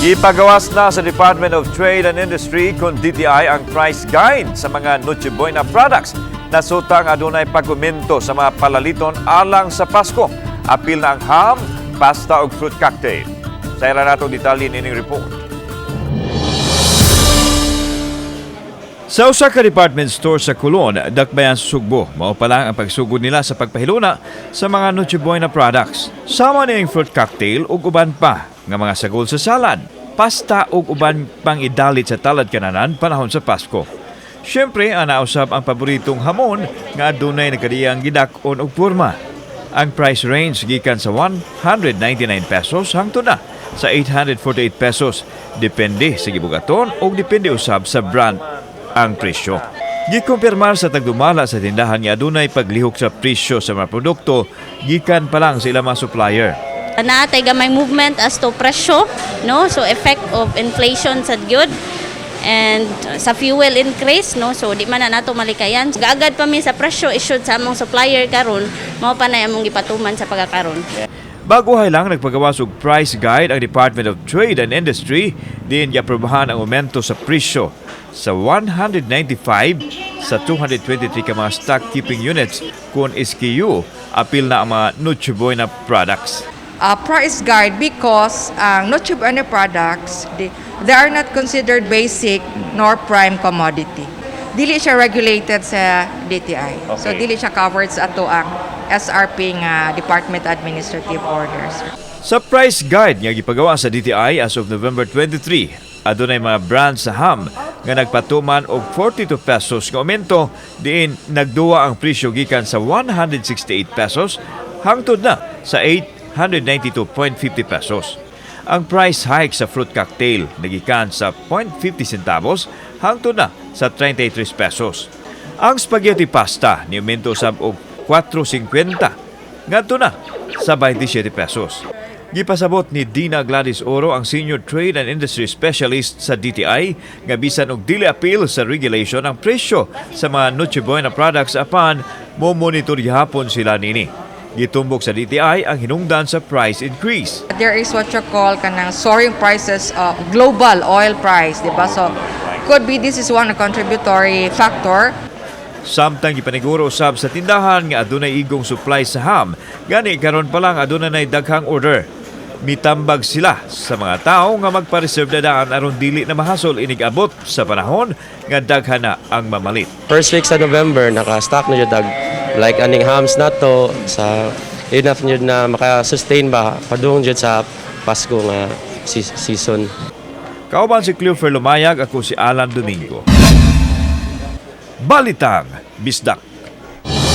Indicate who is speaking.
Speaker 1: Ipagawas na sa Department of Trade and Industry kon DTI ang price guide sa mga Noche Buena products. Nasutang adunay pag-aumento sa mga palaliton alang sa Pasko. Apil na ang ham, pasta ug fruit cocktail. Sa ila natong detalye nining report. Sa usa ka department store sa Colon, Dakbayan sa Sugbo, mao pa lang ang pagsugod nila sa pagpahiluna sa mga Noche Buena products. Sama ni ang fruit cocktail ug uban pa nga mga sagol sa salad, pasta ug uban pang idalit sa talad kananan panahon sa Pasko. Siyempre, ana usab ang paboritong hamon nga adunay nagkadiyang gidak-on og porma. Ang price range gikan sa 199 pesos hangtod na sa 848 pesos, depende sa gibugaton o depende usab sa brand ang presyo. Gikumpirmar sa tagdumala sa tindahan nga adunay paglihok sa presyo sa mga produkto gikan pa lang sa ilang mga supplier.
Speaker 2: Naa tay gamay movement as to presyo, no? So effect of inflation sad gyud and sa fuel increase, no? So di man na nato malikayan. Gaagad pa mi sa presyo issued sa among supplier karon, mao pa na among gipatuman sa pagkakaron.
Speaker 1: Baguhay lang nagpagawas og price guide ang Department of Trade and Industry diin giaprobahan ang aumento sa presyo sa 195 sa 223 ka mga stock keeping units kon SKU, apil na ang mga Noche Buena products.
Speaker 3: Price guide because ang Noche Buena products, they are not considered basic nor prime commodity. Dili siya regulated sa DTI. So dili siya covered sa ato ang SRP nga Department Administrative Orders.
Speaker 1: Sa price guide nga gipagawa sa DTI as of November 23, adunay mga brand sa ham nga nagpatuman og 42 pesos nga aumento diin nagduwa ang presyo gikan sa 168 pesos hangtod na sa 892.50 pesos. Ang price hike sa fruit cocktail nagikan sa 0.50 centavos hangtod na sa 33 pesos. Ang spaghetti pasta niaumento sab og 4.50 ngadto na sa 27 pesos. Gipasabot ni Dina Gladys Oro, ang Senior Trade and Industry Specialist sa DTI, nga bisan og dili apil sa regulation ang presyo sa mga Noche Buena products, apan mo monitor gihapon sila nini. Gitumbok sa DTI ang hinungdan sa price increase.
Speaker 3: There is what you call kanang soaring prices, global oil price, di ba? So could be this is one contributory factor.
Speaker 1: Samtang gipaniguro usab sa tindahan nga adunay igong supply sa ham, gani karon pa lang aduna nay daghang order. Mitambag sila sa mga tao nga magpa-reserve na daan aron dili na mahasol inig-abot sa panahon nga daghan na ang mamalit.
Speaker 4: First week sa November, naka-stock na jud tag like aning hams na to sa enough jud na maka-sustain ba padung jud sa Pasko nga season.
Speaker 1: Kauban si Cleofer Lumayag, ako si Alan Domingo. Balitang Bisdak.